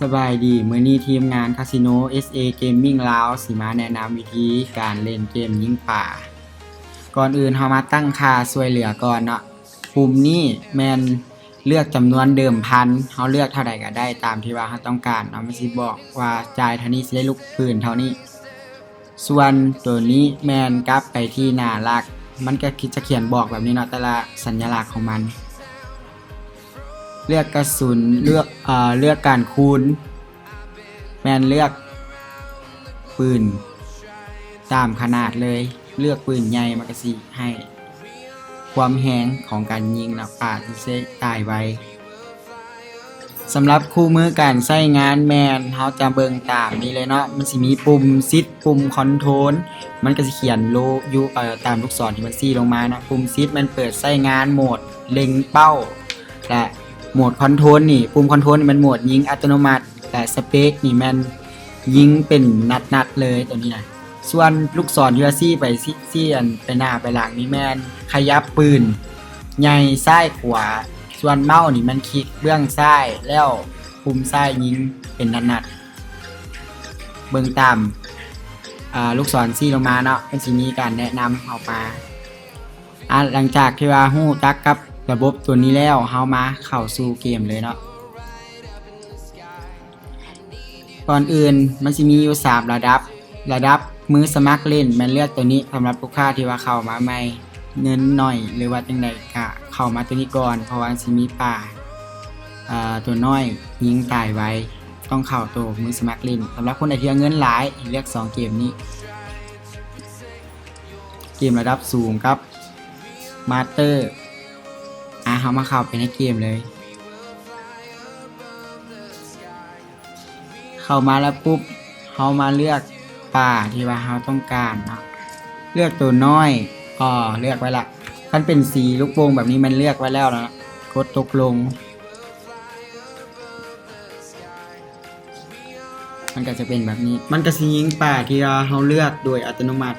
ສະບາຍດີ, ມື້ນີ້ທີມງານຄາສິໂນ ເອສເອ ເກມມິ້ງລາວ ຊິມາແນະນຳວິທີການຫຼິ້ນເກມຍິງປາ. ກ່ອນອື່ນເຮົາມາຕັ້ງຄ່າຊ່ວຍເຫຼືອກ່ອນເນາະ. ປຸ່ມນີ້ແມ່ນເລືອກຈຳນວນເດີມພັນ, ເຮົາເລືອກເທົ່າໃດກໍໄດ້ຕາມທີ່ວ່າເຮົາຕ້ອງການເນາະ, ມັນຊິບອກວ່າຈ່າຍເທົ່ານີ້ຊິໄດ້ລູກປືນເທົ່ານີ້. ສ່ວນໂຕນີ້ແມ່ນກັບໄປທີ່ໜ້າຫຼັກ, ມັນກໍຈະຂຽນບອກແບບນີ້ເນາະ, ແຕ່ລະສັນຍະລັກຂອງມັນ. ເລືອກກະສຸນ, ເລືອກ, ເອີ, ເລືອກການຄູນ, ແມ່ນເລືອກປືນຕາມຂະໜາດເລີຍ. ເລືອກປືນໃຫຍ່ ມັນກະຊິໃຫ້ຄວາມແຮງຂອງການຍິງເນາະ, ປາຈຶ່ງຊິຕາຍໄວ. ສຳລັບຄູ່ມືການໃຊ້ງານແມ່ນເຮົາຈະເບິ່ງຕາມນີ້ເລີຍເນາະ, ມັນຊິມີປຸ່ມຊິດ, ປຸ່ມຄອນໂທນ, ມັນກະຊິຂຽນໂລຢູ່, ເອີ, ຕາມລູກສອນທີ່ມັນຊີ້ລົງມາເນາະ. ປຸ່ມຊິດແມ່ນເປີດໃຊ້ງານໂໝດເລັງເປົ້າ ແລະ ໂໝດຄອນໂທນນີ້, ປຸ່ມຄອນໂທນນີ້ແມ່ນໂໝດຍິງອັດຕະໂນມັດ ແລະ ສະເປກນີ້ແມ່ນຍິງເປັນນັດໆເລີຍໂຕນີ້ນະ. ສ່ວນລູກສອນທີ່ວ່າຊີ້ໄປ ຊີ້ ຊີ້ອັນໄປໜ້າໄປຫຼັງນີ້ແມ່ນຂະຫຍັບປືນໃຫຍ່ຊ້າຍຂວາ, ສ່ວນເມົານີ້ແມ່ນຄລິກເບື້ອງຊ້າຍ ແລ້ວປຸ່ມຊ້າຍຍິງເປັນນັດໆ. ເບິ່ງຕາມ, ອາ, ລູກສອນຊີ້ລົງມາເນາະ, ມັນຊິມີການແນະນຳເຮົາມາ. ອາ, ຫຼັງຈາກທີ່ວ່າຮູ້ຈັກກັບລະບົບໂຕນີ້ແລ້ວ, ເຮົາມາເຂົ້າສູ່ເກມເລີຍເນາະ. ກ່ອນອື່ນມັນຊິມີຢູ່ສາມລະດັບ. ລະດັບມືສະໝັກຫຼິ້ນແມ່ນເລືອກໂຕນີ້, ສຳລັບລູກຄ້າທີ່ວ່າເຂົ້າມາໃໝ່, ເງິນໜ້ອຍ ຫຼືວ່າຈັ່ງໃດກະເຂົ້າມາໂຕນີ້ກ່ອນ, ເພາະວ່າມັນຊິມີປາ, ອາ, ໂຕນ້ອຍຍິງຕາຍໄວ, ຕ້ອງເຂົ້າໂຕມືສະໝັກຫຼິ້ນ. ສຳລັບຄົນໃດທີ່ວ່າເງິນຫຼາຍ, ໃຫ້ເລືອກສອງເກມນີ້. ເກມລະດັບສູງກັບມາສເຕີ. ອາ, ເຮົາມາເຂົ້າໄປໃນເກມເລີຍ. ເຂົ້າມາແລ້ວປຸບ, ເຮົາມາເລືອກປາທີ່ວ່າເຮົາຕ້ອງການເນາະ. ເລືອກໂຕນ້ອຍ, ເລືອກໄວ້ລະ. ຄັນເປັນສີລູກໂປ່ງແບບນີ້ແມ່ນເລືອກໄວ້ແລ້ວນະ, ກົດຕົກລົງ. ມັນກໍຈະເປັນແບບນີ້, ມັນກໍຊິຍິງປາທີ່ວ່າເຮົາເລືອກໂດຍອັດຕະໂນມັດ.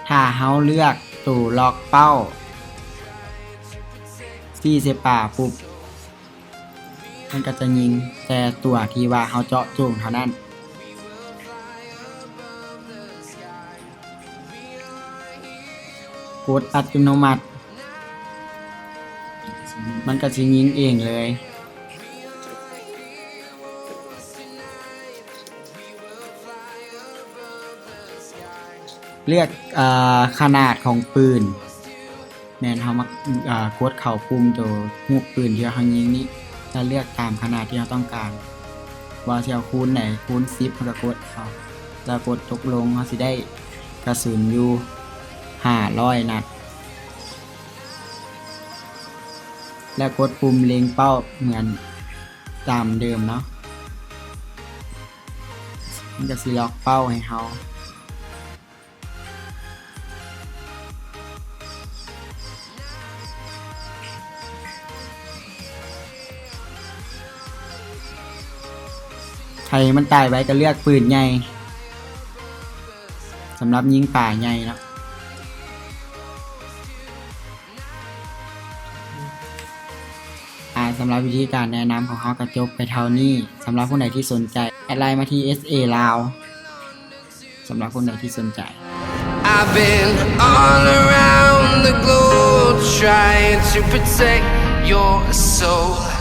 ຖ້າເຮົາເລືອກໂຕລັອກເປົ້າ, ຊີ້ໃສ່ປາປຸບ, ມັນກໍຈະຍິງແຕ່ຕົວທີ່ວ່າເຮົາເຈາະຈົງເທົ່ານັ້ນ. ກົດອັດຕະໂນມັດ, ມັນກໍຊິຍິງເອງເລີຍ. ເລືອກ, ເອີ, ຂະໜາດຂອງປືນ. ແມ່ນເຮົາມາ, ເອີ, ກົດເຂົ້າປຸ່ມໂຕຮູບປືນທີ່ເຮົາຍິງນີ້ ແລ້ວເລືອກຕາມຂະໜາດທີ່ເຮົາຕ້ອງການ, ວ່າຊິເອົາຄູນໃດ, ຄູນສິບ ເຮົາກໍກົດເອົາ, ແລ້ວກົດຕົກລົງ. ເຮົາຊິໄດ້ກະສຸນຢູ່ຫ້າຮ້ອຍນັດ, ແລ້ວກົດປຸ່ມເລັງເປົ້າເໝືອນຕາມເດີມເນາະ. ມັນກໍຊິລັອກເປົ້າໃຫ້ເຮົາ. ໃຫ້ມັນຕາຍໄວກໍເລືອກປືນໃຫຍ່, ສຳລັບຍິງປາໃຫຍ່ເນາະ. ອາ, ສຳລັບວິທີການແນະນຳຂອງເຮົາກໍຈົບໄປເທົ່ານີ້. ສຳລັບຜູ້ໃດທີ່ສົນໃຈ, ແອັດໄລນ໌ມາທີ່ ເອສເອ ລາວ. ສຳລັບຄົນໃດທີ່ສົນໃຈ. I've been all around the globe trying to protect your soul.